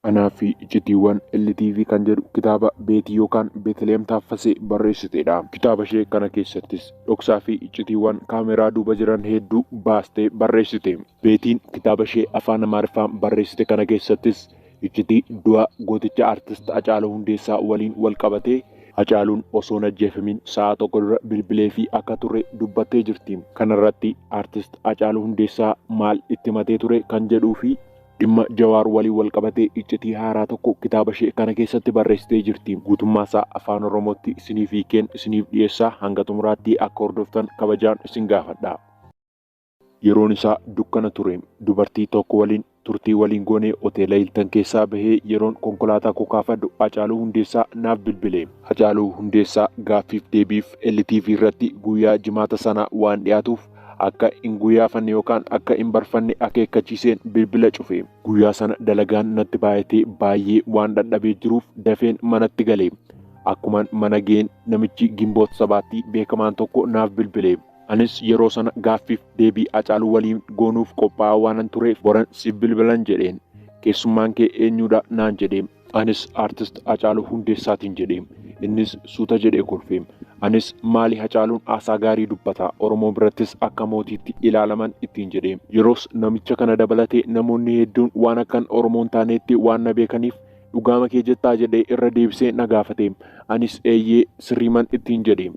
Anaa fi Iccitiiwwan LTV kan jedhu kitaaba Beetii yookaan Beetlehem Taaffasee barreessiteedha. Kitaaba ishee kana keessattis dhoksaa fi iccitiiwwan kaameraa duuba jiran hedduu baastee barreessite. Beetiin kitaaba ishee afaan Amaariffaan barreessite kana keessattis iccitii du'a gooticha artist Hacaaluu Hundeessaa waliin wal qabatee Hacaaluun osoo hin ajjeefamiin sa'a tokko dura bilbilee fi akka ture dubbattee jirti. Kanarratti artist Hacaaluu Hundeessaa maal itti himatee ture kan jedhuu fi dhimma Jawaar waliin wal qabatee iccitii haaraa tokko kitaaba ishee kana keessatti barreessitee jirti. Guutummaa isaa afaan Oromootti isiniif hiikeen isiniif dhiyeessaa hanga xumuraatti akka hordoftan kabajaan isin gaafadha. Yeroon isaa dukkana ture. Dubartii tokko waliin turtii waliin goonee hoteela Hiltan keessaa bahee yeroon konkolaataa koo kaafadhu Hacaaluu Hundeessaa naaf bilbile. Hacaaluu Hundeessaa gaaffiif deebiif LTV irratti guyyaa jimaata sana waan dhiyaatuuf akka hin guyyaafanne yookaan akka hin barfanne akeekkachiiseen bilbila cufe. Guyyaa sana dalagaan natti baay'atee baay'ee waan dadhabee jiruuf dafeen manatti gale. Akkuman mana ga'een namichi Gimboot Sabaatti beekamaan tokko naaf bilbile. Anis yeroo sana gaaffiif deebii Hacaaluu waliin goonuuf qophaa'aa waanan tureef boran siif bilbilan jedheen. Keessummaan kee eenyudha naan jedhe. Anis artist Hacaaluu Hundeessaatiin jedhe. Innis suuta jedhee kolfe. Anis maali Hacaaluun haasaa gaarii dubbata Oromoo birattis akka mootiitti ilaalaman ittiin jedhe. Yeroos namicha kana dabalatee namoonni hedduun waan akkan Oromoo hin taaneetti waan na beekaniif dhugaama kee jettaa jedhee irra deebisee na gaafate. Anis eeyyee sirriiman ittiin jedhe.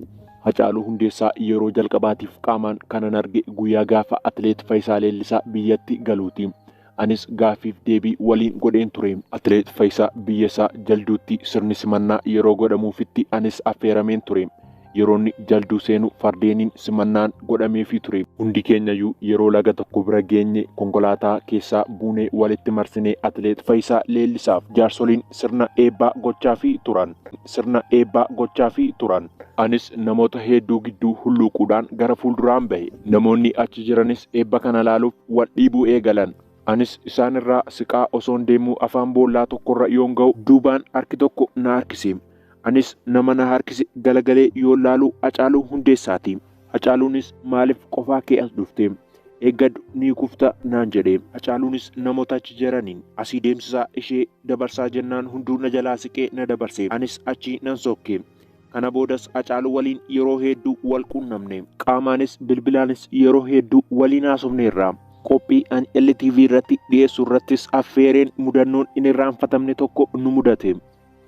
Hacaaluu Hundeessaa yeroo jalqabaatiif qaamaan kanan arge guyyaa gaafa Atileet Fayisaa Leellisaa biyyatti galuuti. Anis gaaffiif deebii waliin godheen ture. Atileet Fayisaa biyya isaa Jalduutti sirni simannaa yeroo godhamuufitti anis affeerameen ture. Yeroo inni Jalduu seenu fardeeniin simannaan godhameefii ture. Hundi keenyayyuu yeroo laga tokko bira geenye konkolaataa keessaa buunee walitti marsinee Atileet Fayisaa Leellisaaf jaarsoliin sirna eebbaa gochaafii turan. Sirna eebbaa gochaafii turan. Anis namoota hedduu gidduu hulluuquudhaan gara fuulduraan bahe. Namoonni achi jiranis eebba kana laaluuf wal dhiibuu eegalan. Anis isaan irraa siqaa osoon deemuu afaan boollaa tokkorra yoon ga'u duubaan harki tokko na harkise. Anis nama na harkise galagalee yoon laalu Hacaaluu Hundeessaati. Hacaaluunis maaliif qofaa kee as dhufte? Eeggadhu ni kufta naan jedhe. Hacaaluunis namoota achi jiraniin asii deemsisaa ishee dabarsaa jennaan hunduu na jalaa siqee na dabarse. Anis achii nan sokke. Kana boodas Hacaaluu waliin yeroo hedduu wal quunnamne. Qaamaanis bilbilaanis yeroo hedduu waliin haasofneerra. Qophii ani LTV irratti dhiyeessu irrattis affeereen mudannoon hin irraanfatamne tokko nu mudate.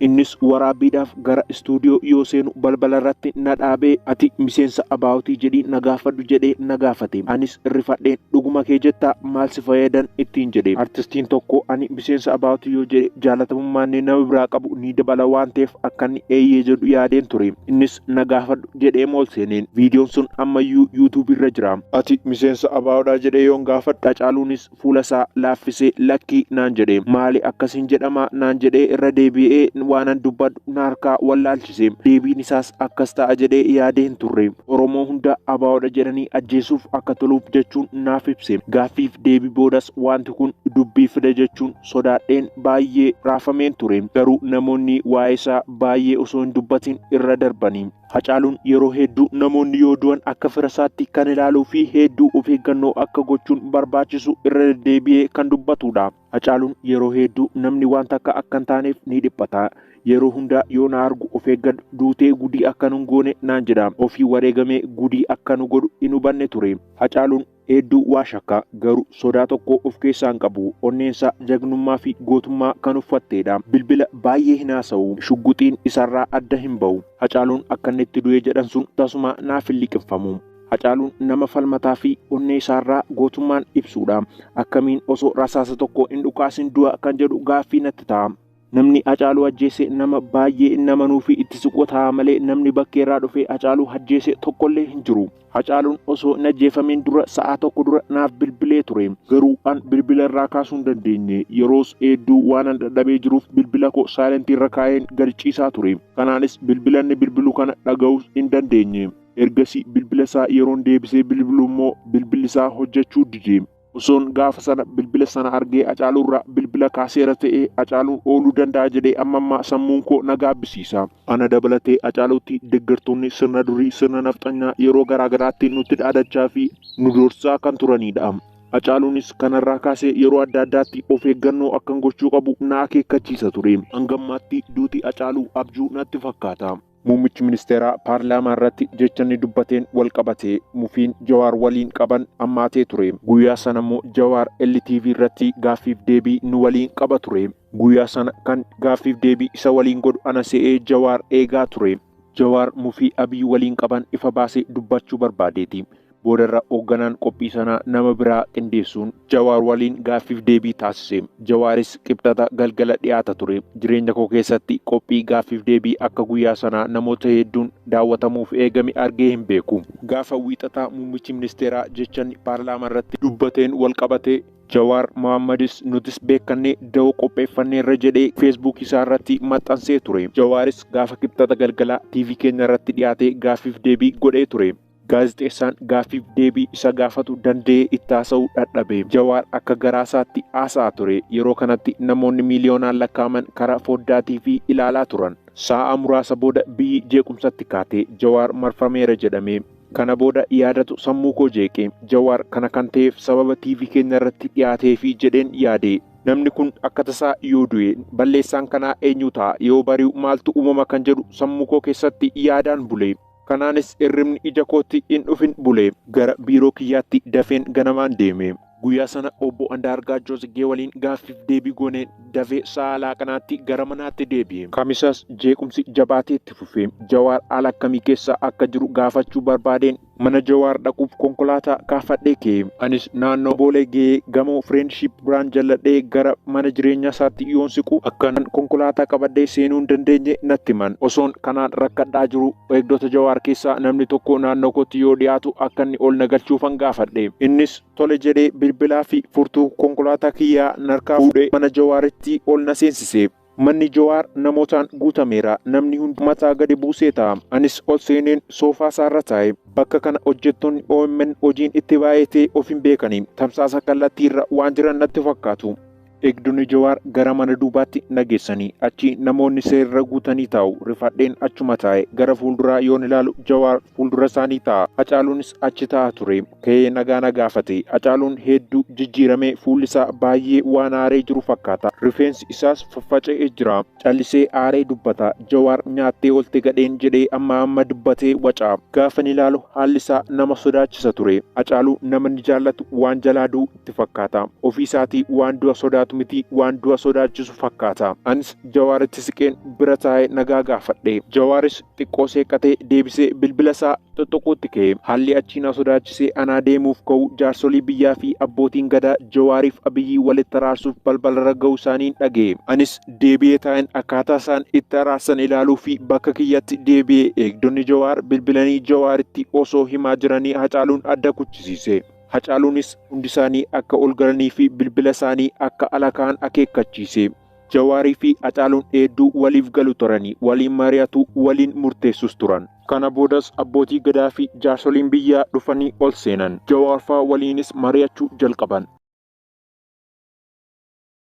Innis waraabbiidhaaf gara istuudiyoo yoo seenu balbala irratti na dhaabee ati miseensa abaawutii jedhii na gaafadhu jedhee na gaafate. Anis rifadheen dhuguma kee jettaa maal si fayyadan ittiin jedhe. Artistiin tokko ani miseensa abaawutii yoo jedhe jaalatamummaa inni nama biraa qabu ni dabala waan ta'eef akka inni eeyyee jedhu yaadeen ture. Innis na gaafadhu jedhee mool seeneen. Viidiyoon sun ammayyuu yuutuubii irra jira. Ati miseensa abaawudhaa jedhee yoon gaafadhu Hacaaluunis fuula isaa laaffisee lakkii naan jedhe. Maali akkasiin jedhamaa naan jedhee irra deebi'ee waanan dubbadhu na harkaa wallaalchise. Deebiin isaas akkas ta'a jedhee yaadee hin turre. Oromoo hunda abaa'oodha jedhanii ajjeesuuf akka toluuf jechuun naaf ibse. Gaaffiif deebii boodas wanti kun dubbii fida jechuun sodaadheen baay'ee raafameen ture. Garuu namoonni waa'ee isaa baay'ee osoo hin dubbatin irra darbani. Hacaaluun yeroo hedduu namoonni yoo du'an akka fira isaatti kan ilaaluu fi hedduu of eeggannoo akka gochuun barbaachisu irra deddeebi'ee kan dubbatudha. Hacaaluun yeroo hedduu namni waan takka akka hin taaneef ni dhiphata. Yeroo hundaa yoo na argu of eeggadhu duutee gudii akka nun goone naan jedha. Ofii wareegamee gudii akka nu godhu hin hubanne ture. Hacaaluun hedduu waa shakka garuu sodaa tokko of keessaa hin qabu. Onneensaa jagnummaa fi gootummaa kan uffatteedha. Bilbila baay'ee hin haasa'u. Shugguxiin isarraa adda hin ba'u. Hacaaluun akka inni itti du'e jedhan sun tasuma naaf hin liqimfamu. Hacaaluun nama falmataa fi onnee isaarraa gootummaan ibsuudha. Akkamiin osoo rasaasa tokko hin dhukaasin du'a kan jedhu gaaffii natti ta'a. Namni Hacaaluu ajjeese nama baay'ee hin amanuu fi itti siqu ta'a malee namni bakkeerraa dhufee Hacaaluu ajjeese tokkollee hin jiru. Hacaaluun osoo hin ajjeefamiin dura sa'aa tokko dura naaf bilbilee ture. Garuu an bilbila irraa kaasuu hin dandeenye. Yeroos hedduu waan an dadhabee jiruuf bilbila koo saayilentii irra kaa'een gadi ciisaa ture. Kanaanis bilbila inni bilbilu kana dhaga'uus hin dandeenye. Ergasii bilbila isaa yeroon deebisee bilbilu immoo bilbilli isaa hojjechuu dide. Osoon gaafa sana bilbila sana argee Hacaaluurraa bilbila kaaseera ta'ee Hacaaluun ooluu danda'a jedhee amma ammaa sammuun koo na gaabbisiisa. Ana dabalatee Hacaaluutti deeggartoonni sirna durii sirna nafxanyaa yeroo garaagaraatti nutti dhaadachaa fi nu doorsisaa kan turanidha. Hacaaluunis kanarraa kaasee yeroo adda addaatti of eeggannoo akkan gochuu qabu na akeekkachiisa ture. Hangammaatti duuti Hacaaluu abjuu natti fakkaata. Muummichi ministeeraa paarlaamaa irratti jecha inni dubbateen wal qabatee mufiin Jawaar waliin qaban hammaatee ture. Guyyaa sana immoo Jawaar LTV irratti gaaffiif deebii nu waliin qaba ture. Guyyaa sana kan gaaffiif deebii isa waliin godhu ana se'ee Jawaar eegaa ture. Jawaar mufii Abiy waliin qaban ifa baasee dubbachuu barbaadeeti. Boodarra hoogganaan qophii sanaa nama biraa qindeessuun Jawaar waliin gaaffiif deebii taasise. Jawaaris qibxata galgala dhiyaata ture. Jireenya koo keessatti qophii gaaffiif deebii akka guyyaa sanaa namoota hedduun daawwatamuuf eegame argee hin beeku. Gaafa wiixataa muummichi ministeeraa jechan paarlaamaa irratti dubbateen wal qabatee Jawaar Mohammadis nutis beekannee da'oo qopheeffanneerra jedhee feesbuuk isaa irratti maxxansee ture. Jawaaris gaafa qibxata galgalaa TV keenya irratti dhiyaatee gaaffiif deebii godhee ture. Gaazexeessaan gaaffiif deebii isa gaafatu danda'ee itti haasa'uu dadhabe. Jawaar akka garaasaatti haasa'aa ture. Yeroo kanatti namoonni miiliyoonaan lakkaa'aman karaa foddaa TV ilaalaa turan. Sa'a muraasa booda biyyi jeequmsatti kaatee Jawaar marfameera jedhame. Kana booda yaadatu sammuu koo jeeqe. Jawaar kana kan ta'eef sababa TV keenya irratti dhiyaatee fi jedheen yaade. Namni kun akka tasaa yoo du'e balleessaan kanaa eenyu ta'a? Yoo bari'u maaltu uumama kan jedhu sammuu koo keessatti yaadaan bule. Kanaanis hirribni ija kootti hin dhufin bule. Gara biiroo kiyyaatti dafeen ganamaan deeme. Guyyaa sana obbo Andaargaachoo Tsiggee waliin gaaffiif deebii gooneen dafee sa'a laaqanaatti gara manaatti deebi'e. Kamisas jeequmsi jabaatee itti fufe. Jawaar haala akkamii keessa akka jiru gaafachuu barbaadeen mana Jawaar dhaquuf konkolaataa kaafadhee ka'e. Anis naannoo Boolee ga'ee gamoo Friendship biraan jalladhee gara mana jireenya isaatti yoon siqu akkan konkolaataa qabadhee seenuu hin dandeenye natti himan. Osoon kanaan rakkadhaa jiru eegdota Jawaar keessaa namni tokko naannoo kootti yoo dhiyaatu akka inni ol na galchuufan gaafadhe. Innis tole jedhee bilbilaa fi furtuu konkolaataa kiyyaa narkaa fuudhee mana Jawaaritti ol na seensise. Manni Jawaar namootaan guutameera. Namni hundi mataa gadi buusee taa'a. Anis ol seeneen soofaa isaarra taa'e. Bakka kana hojjettoonni OMN hojiin itti baay'atee of hin beekani. Tamsaasa kallattiirra waan jiran natti fakkaatu. Eegdonni Jawaar gara mana duubaatti na geessanii achi namoonni seerra guutanii taa'u. Rifadheen achuma taa'e. Gara fuulduraa yoon ilaalu Jawaar fuuldura isaanii taa'a. Hacaaluunis achi taa'aa ture. Ka'ee nagaa na gaafate. Hacaaluun hedduu jijjiiramee fuulli isaa baay'ee waan aaree jiru fakkaata. Rifeensi isaas faffaca'ee jira. Callisee aaree dubbata. Jawaar nyaattee oolte gadheen jedhee amma amma dubbatee waca. Gaafan ilaalu haalli isaa nama sodaachisa ture. Hacaaluu nama inni jaallatu waan jalaa du'u itti fakkaata. Ofii isaatii waan du'a sodaatu miti waan du'a sodaachisu fakkaata. Anis Jawaaritti siqeen bira taa'ee nagaa gaafadhe. Jawaaris xiqqoo seeqatee deebisee bilbila isaa tuttuquutti ka'e. Haalli achii na sodaachisee anaa deemuuf ka'u jaarsolii biyyaa fi abbootiin gadaa Jawaariif Abiyyi walitti araarsuuf balbalarra ga'uu isaaniin dhaga'e. Anis deebi'ee taa'een akkaataa isaan itti araarsan ilaaluu fi bakka kiyyatti deebi'ee eegdonni Jawaar bilbilanii Jawaaritti osoo himaa jiranii Hacaaluun adda kuchisiise. Hacaaluunis hundi isaanii akka ol galanii fi bilbila isaanii akka ala ka'an akeekkachiise. Jawaarii fi Hacaaluun hedduu waliif galu turanii waliin mari'atu waliin murteessus turan. Kana boodas abbootii gadaa fi jaarsoliin biyyaa dhufanii ol seenan. Jawaar fa'aa waliinis mari'achuu jalqaban.